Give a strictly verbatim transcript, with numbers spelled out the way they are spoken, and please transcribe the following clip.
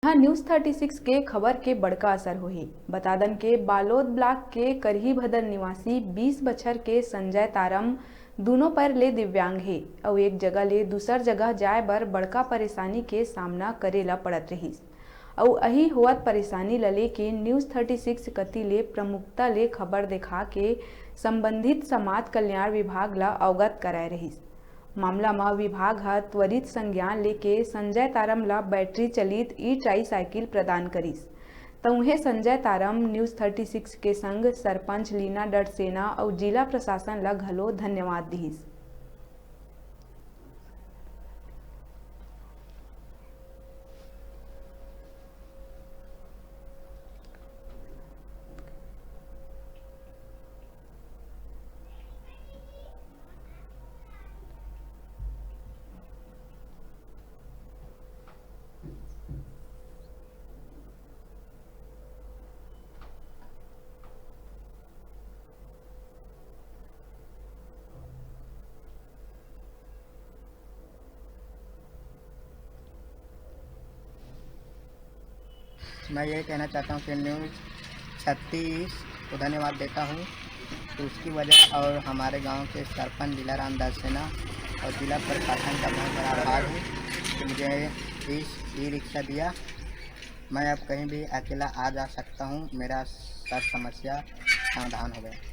यहाँ news thirty six के खबर के बड़का असर होही। बता दन के बालोद ब्लॉक के करही भदर निवासी बीस बछर के संजय तारम दूनों पैर ले दिव्यांग हे अउ एक जगह ले दूसर जगह जाए बर बड़का परेशानी के सामना करे ला पड़त रहिस। अउ अही होवत परेशानी ल लेके न्यूज थर्टी सिक्स कति ले प्रमुखता ले खबर देखा के संबंधित समाज कल्याण विभाग ल अवगत कराए रहिस। मामला म विभाग ह त्वरित संज्ञान लेके संजय तारम ल बैटरी चलित ई ट्राईसाइकिल प्रदान करिस। त उहें संजय तारम न्यूज थर्टी सिक्स के संग सरपंच लीना डडसेना अउ जिला प्रशासन ल घलो धन्यवाद दिहिस। मैं ये कहना चाहता हूँ कि न्यूज छत्तीस को धन्यवाद देता हूँ, तो उसकी वजह और हमारे गांव के सरपंच लीलाराम दास सेना और जिला प्रशासन का बहुत बड़ा आभार है कि मुझे इस ई रिक्शा दिया। मैं अब कहीं भी अकेला आ जा सकता हूँ, मेरा सब समस्या समाधान हो गया।